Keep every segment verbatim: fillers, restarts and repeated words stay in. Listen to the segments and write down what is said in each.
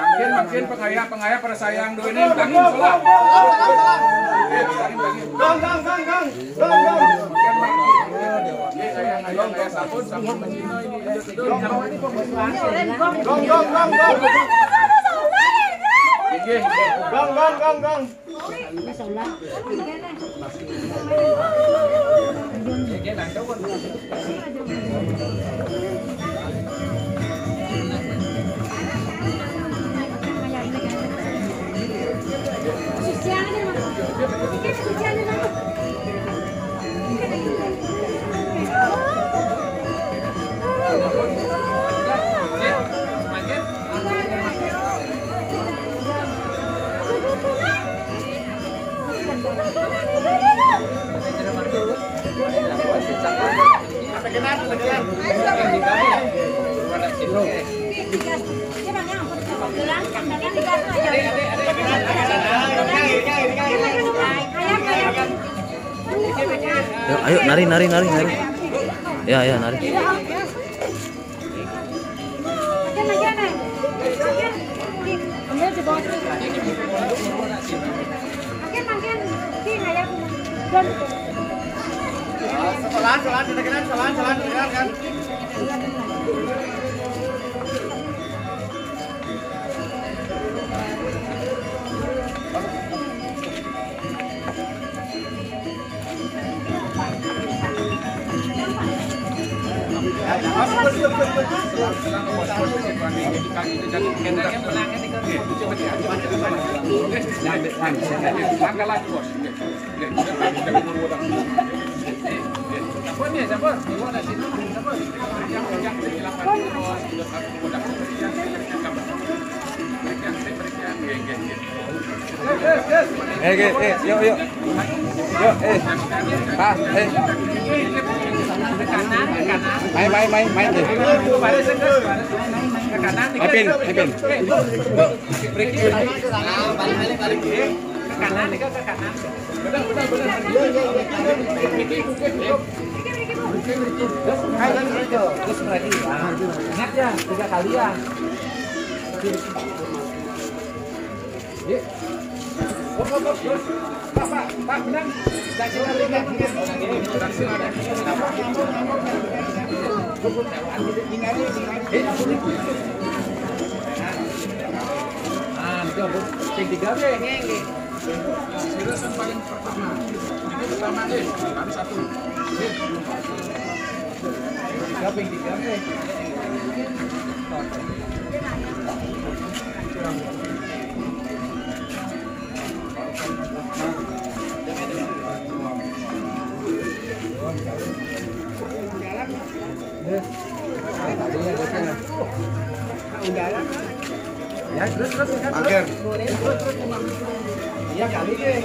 Makin, makin pengayah, pengayah pada sayang dulu ini, bangun, salah. Gang, gang, gang, gang. Gang, gang. Gang, gang. Gang, gang, gang, gang. Gang, gang, gang, gang. Ayo, ayo, nari, nari, nari, nari. Ya, ya, nari. Sekolah, sekolah, sekolah, sekolah, sekolah, kan? Eh, eh, eh, yuk, yuk. Yuk, eh. Pak, eh. Main, main, main, main, eh. Main, Pin, main, Pin. Terus lagi. Ingat ya, tiga kali ya. Nah, itu aku. Sing tiga, Be. Serius yang paling pertama. Ini pertama, eh, baru satu. Eh, belum. Tiga, Be, tiga, Be. Ya, terus, terus, terus. Angker. Iya, kali deh.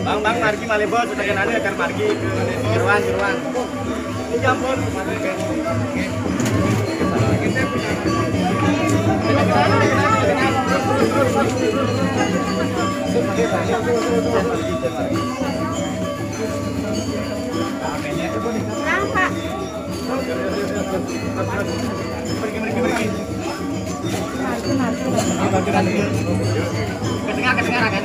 Bang, bang, margi malih, Bos, tekenane akan margi. Jeroan, jeroan. Iya, Bos. Pergi, pergi, pergi. Kedengar, kedengar, agak.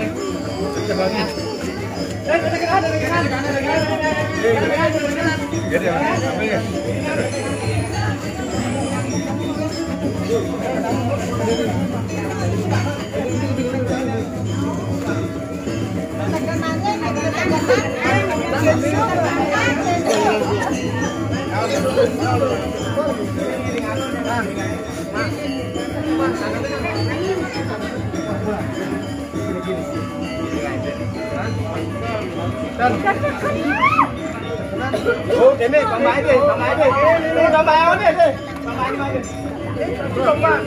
Oh, dene, tambahin deh, tambahin deh. Ini tambahin deh, deh. Tambahin, tambahin. Tambahin.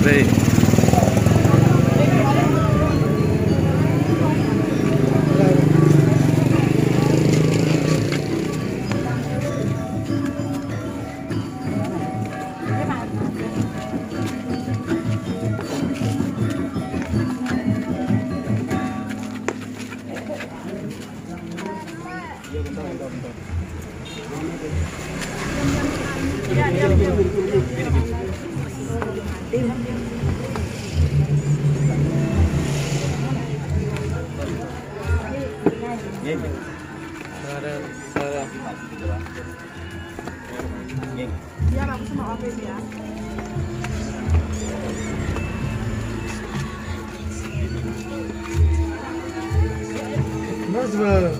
Baik. Iya, bagus sama Oke ya. Mas, Bro.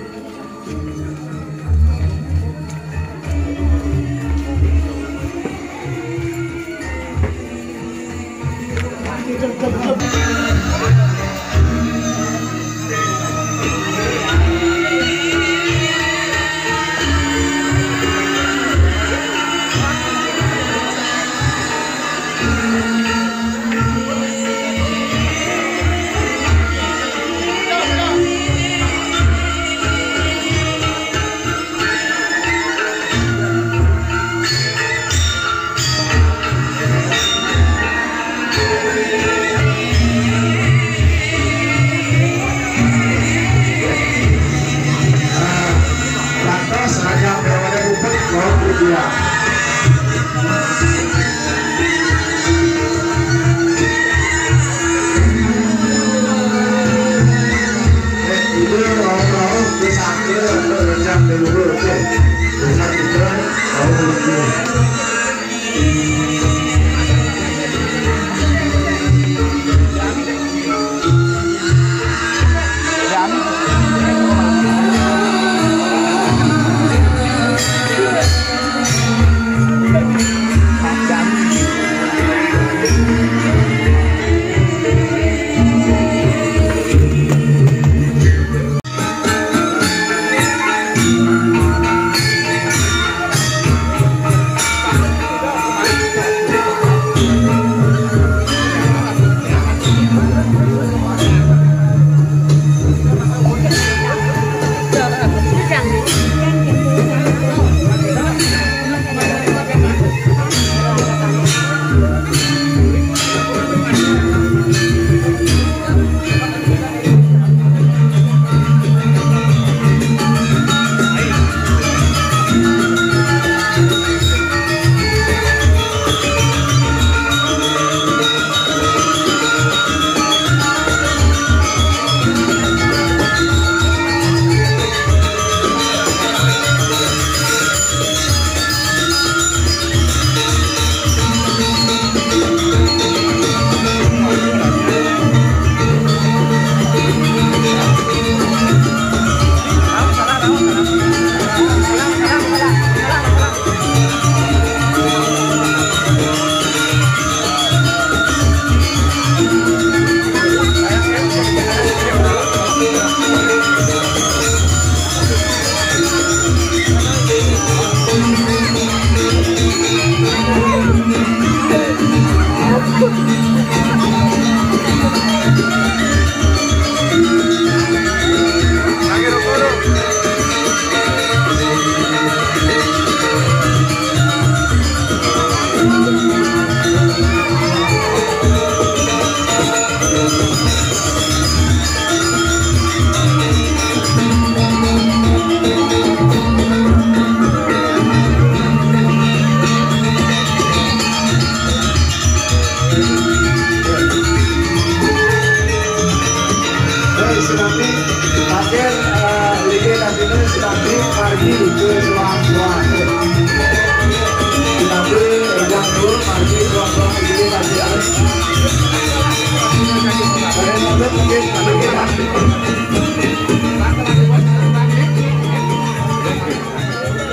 Lantas hanya berapa bupet, mau dia. Eh, itu mau, mau, di sakit, atau jam di luhur, oke. Di sakit, mau, oke.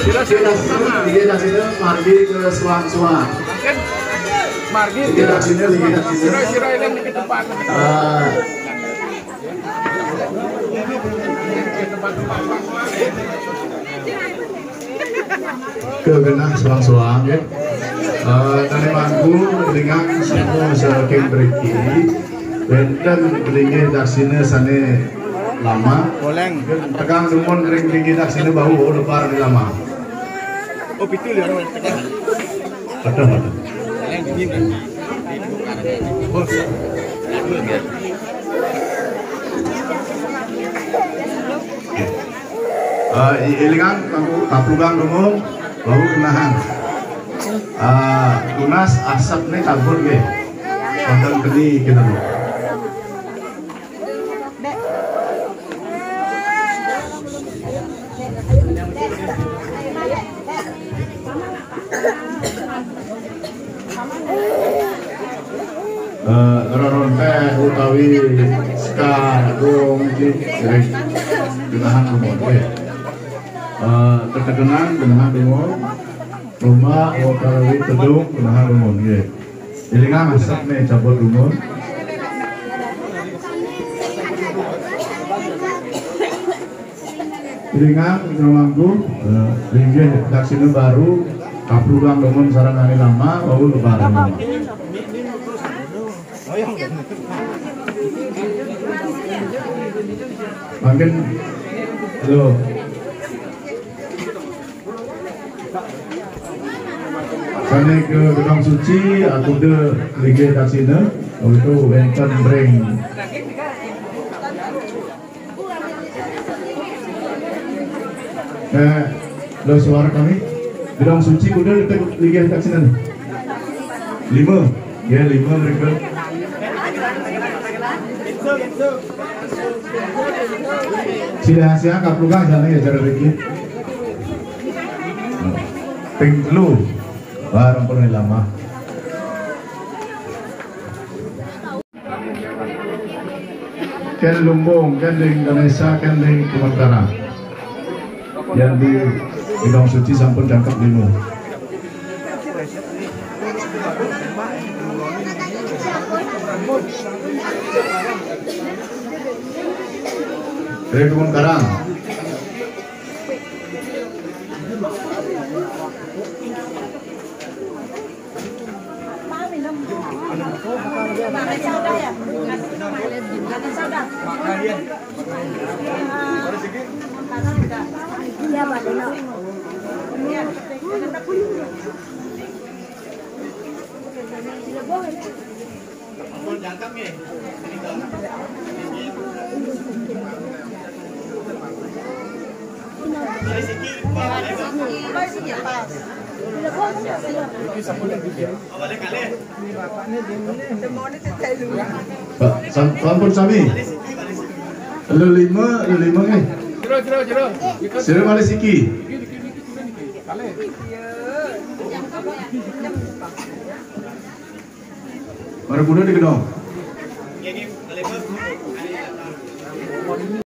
Kira-kira, kira-kira, margi ke suang-suang. Margi. Kira-kira, kira-kira. Kira-kira ini di tempat. Ah. Kegenah suang-suang, ya. Eh, tadi mangku dengan semua saking mriki. Wénten linggih daksina sané lama. Boleng. Tegang dumun ring linggih daksina bau, bau lepar di lama. Oh, pitu ya. Betul, betul. Eh, i-, ilingang, kanggo kaplugang dumun, bau kenahan. Eh, tunas asepné kabut nggih. Wonten keni kinten. Eh, reronté utawi sekar, gong, cik, sering. Kenahan dumun, nggih. Eh, ketekenan, kenahan dumun. Lombak utawi tedung, kenahan dumun, nggih. Ilingang asepné kabut dumun. Ilingang, Jero Mangku, eh, linggih daksina bau, kaplugang dumun sareng ané lama, bau lebar lama. Mangkin, lho. Sané ka Gedong Suci, akuda linggih daksina, yaitu wénten ring. Eh, lho, suara kami. Gedong Suci kuda kita linggih daksina. Lima. Ya, lima mereka. Sida siang kaplugang sané ya cara riki. Ping telu. Bareng pun lama. Kén Lumbung, kén ring Ganésa, kén ring Kumentara. Yang di Gedong Suci sampun jangkep lima. Ring Kumentara. Pak, sam-, sampun sami. Lelima, lelima nggih. Jero, jero, jero. Sira malih siki. Mara kuda di Gedong.